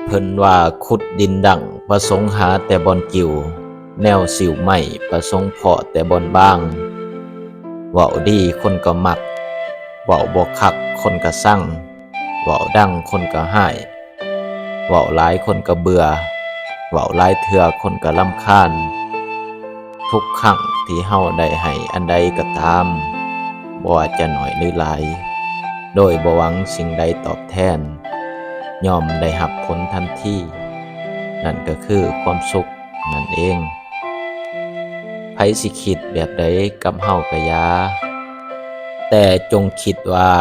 ເພິ່ນວ່າຂຸດດິນດັງ ປະສົງຫາແຕ່ບ່ອນກິວ, ແນວສິວໄໝ້ ປະສົງເພາະແຕ່ບ່ອນບາງ. ເວົ້າດີຄົນກໍມັກ, ເວົ້າບໍ່ຄັກຄົນກໍຊັງ, ເວົ້າດັງຄົນກໍຮ້າຍ, ເວົ້າຫຼາຍຄົນກໍເບື່ອ, ເວົ້າຫຼາຍເທື່ອຄົນກໍລຳຄານ. ທຸກຄັ້ງທີ່ເຮົາໄດ້ໃຫ້ອັນໃດກໍຕາມ, ບໍ່ວ່າຈະໜ້ອຍຫຼືຫຼາຍ, ໂດຍບໍ່ຫວັງສິ່ງໃດຕອບແທນ, ຍ່ອມໄດ້ຮັບຜົນທັນທີ, ນັ້ນກໍຄືຄວາມສຸກນັ້ນເອງ. ໃຜຊິຄິດແບບໃດກັບເຮົາກໍຢ່າ, ແຕ່ຈົ່ງຄິດວ່າ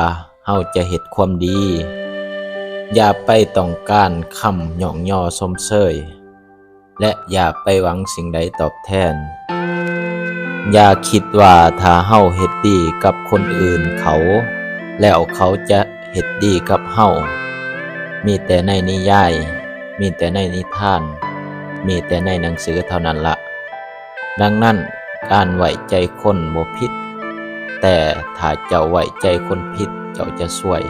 ເຮົາຈະເຮັດຄວາມດີ. ຢ່າໄປຕ້ອງການຄຳຍ້ອງຍໍຊົມເຊີຍ, ແລະ ຢ່າໄປຫວັງສິ່ງໃດຕອບແທນ. ຢ່າຄິດວ່າຖ້າເຮົາເຮັດດີກັບຄົນອື່ນເຂົາ, ແລ້ວເຂົາຈະເຮັດດີກັບເຮົາ. ມີແຕ່ໃນນິຍາຍ, ມີແຕ່ໃນນິທານ, ມີແຕ່ໃນໜັງສືເທົ່ານັ້ນລະ. ດັ່ງນັ້ນ, ການໄວ້ໃຈຄົນບໍ່ຜິດ, ແຕ່ຖ້າເຈົ້າໄວ້ໃຈຄົນຜິດ, ເຈົ້າຈະຊວຍ.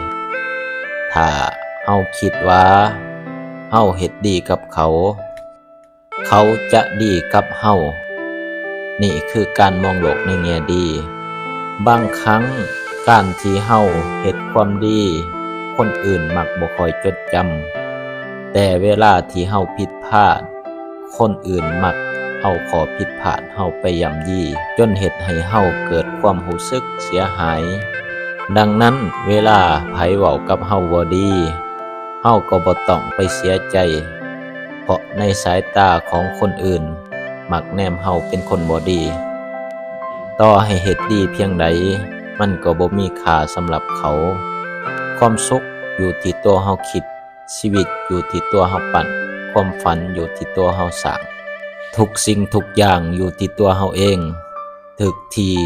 ຖ້າເຮົາຄິດວ່າເຮົາເຮັດດີກັບເຂົາ, ເຂົາຈະດີກັບເຮົາ. ນີ້ຄືການມອງໂລກໃນແງ່ດີ. ບາງຄັ້ງການທີ່ເຮົາເຮັດຄວາມດີ, ຄົນອື່ນມັກບໍ່ຄ່ອຍຈົດຈຳ, ແຕ່ເວລາທີ່ເຮົາຜິດພາດ, ຄົນອື່ນມັກເອົາຂໍ້ຜິດພາດເຮົາໄປຢ້ຳຢີ, ຈົນເຮັດໃຫ້ເຮົາເກີດຄວາມຮູ້ສຶກເສຍຫາຍ. ດັ່ງນັ້ນ, ເວລາໃຜເວົ້າກັບເຮົາບໍ່ດີ, ເຮົາກໍບໍ່ຕ້ອງໄປເສຍໃຈ, ເພາະໃນສາຍຕາຂອງຄົນອື່ນ ມັກແນມເຮົາເປັນຄົນບໍ່ດີ. ຕໍ່ໃຫ້ເຮັດດີພຽງໃດ, ມັນກໍບໍ່ມີຄ່າສຳລັບເຂົາ. ຄວາມສຸກຢູ່ທີ່ຕົວເຮົາຄິດ, ຊີວິດຢູ່ທີ່ຕົວເຮົາປັ້ນ, ຄວາມຝັນຢູ່ທີ່ຕົວເຮົາສ້າງ. ທຸກສິ່ງທຸກຢ່າງຢູ່ທີ່ຕົວເຮົາເອງ. ຖືກທີ່,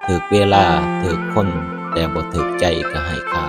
ຖືກເວລາ, ຖືກຄົນ, ແຕ່ບໍ່ຖືກໃຈກໍໄຮ້ຄ່າ.